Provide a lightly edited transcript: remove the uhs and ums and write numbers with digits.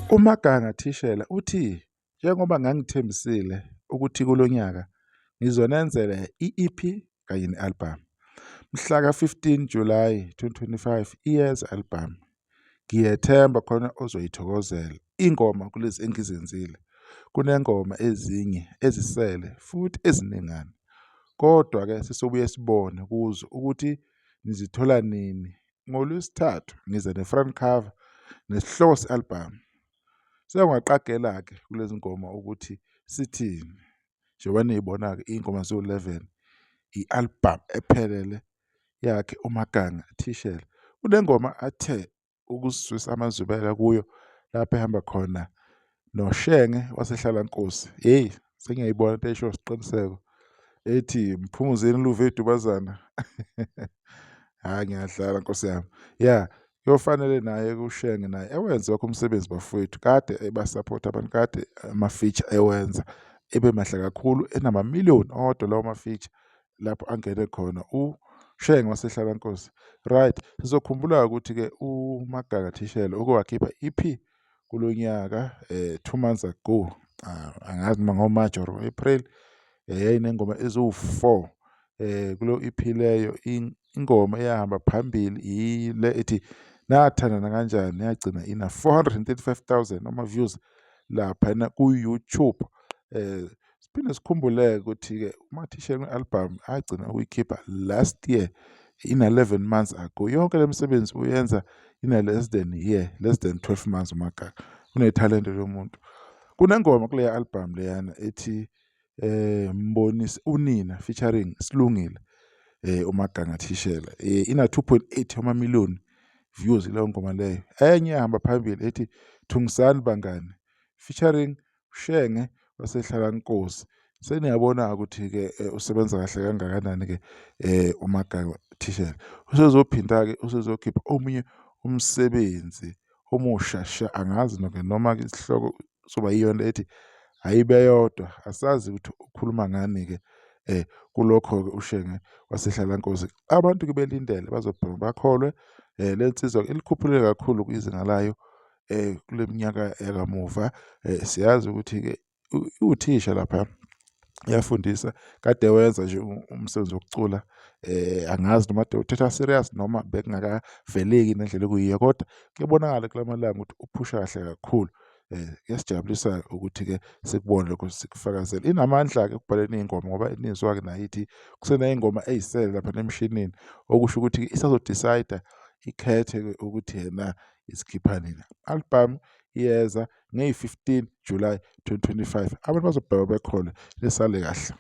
UMaganga Thishela uthi njengoba ngangithembisile ukuthi kulo nyaka ngizonenzela i-EP kanye ne-albhamu. Mhla ka-15 Julayi 2025 iyeza i-albhamu. Ngiyethemba khona ozoyithokozela ingoma kulezi engizenzile. Kunengoma ezinye ezisele futhi eziningana. Kodwa-ke sisobuye sibone kuzo ukuthi nizithola nini. NgoLwesithathu ngiza ne-front cover nesihloko se-albhamu. Sengingaqagela-ke kulezi ngoma ukuthi sithini. Njengoba niyibona-ke iy'ngoma ziwu-11, i-albhamu ephelele yakhe uMaganga Thishela. Kunengoma athe ukusizwisa amazwibela kuyo lapho ehamba khona noShenge waseHlalankosi. Hheyi sengiyayibona into esho siqiniseko ethi mphumuzeni luve idubazana. Hhayi ngiyadlala nkosi yami. Ya kuyofanele naye kuShenge naye ewenze wakho umsebenzi bafowethu kade ebasaphotha abantu kade ama-feature ewenza ebe mahle kakhulu enamamiliyoni odwa lawo ma-feature lapho angene khona uShenge waseHlalankosi. Right, sizokhumbula ukuthi-ke uMaganga Thishela uke wakhipha i-EP kulo nyaka 2 months ago, angazi noma ngo-March or April, yayinengoma eziwu-4 kulo EP leyo. Ingoma eyahamba phambili ile ethi Nathandana Kanjani, yagcina ina 435,000 ama-views laphana ku-YouTube. Siphinde sikhumbule-ke ukuthi-ke uMathishela i-album agcina ukuyikhipha last year ina 11 months ago. Yonke le misebenzi uyenza ina less than year, less than 12 months. UMaganga unethalente lomuntu. Kunengoma kuleya album leyana ethi Mbonise Unina featuring Silungile uMaganga Thishela, ina 2.8 amamiliyoni views leyo ngoma leyo. Enye ehamba phambili ethi Thungisani Bangani featuring Shenge waseHlalankosi. Seniyabona ukuthi-ke usebenza kahle kangakanani-ke uMaganga Thishela. Usezophinda-ke usezokhipha omunye umsebenzi omusha sha, angazi noma-ke isihloko soba yiyona ethi Ayibe Yodwa. Asazi ukuthi ukhuluma ngani-ke kulokho-ke uShenge waseHlalankosi. Abantu-ke belindele bazobhema bakholwe. Le nsizwa ilikhuphule kakhulu izinga layo kule minyaka yakamuva. Siyazi ukuthi-ke iwuthisha lapha, iyafundisa, kade wenza nje umsebenzi wokucula. Angazi noma kade ewuthatha serious noma bekungakaveleki ngendlela ekuyiyo, kodwa kuyabonakala kula malanga ukuthi uphusha kahle kakhulu. Kuyasijabulisa ukuthi-ke sikubone lokho, sikufakazele. Inamandla-ke ekubhaleni iy'ngoma ngoba inizwa-ke nayo ithi kuseney'ngoma ey'sele lapha emshinini, okusho ukuthi isazo-decide-a ikhethe-ke ukuthi yena isikhipha nini. Album iyeza ngeyi-15 July 2025. Abantu bazobheka bekhona, nisale kahle.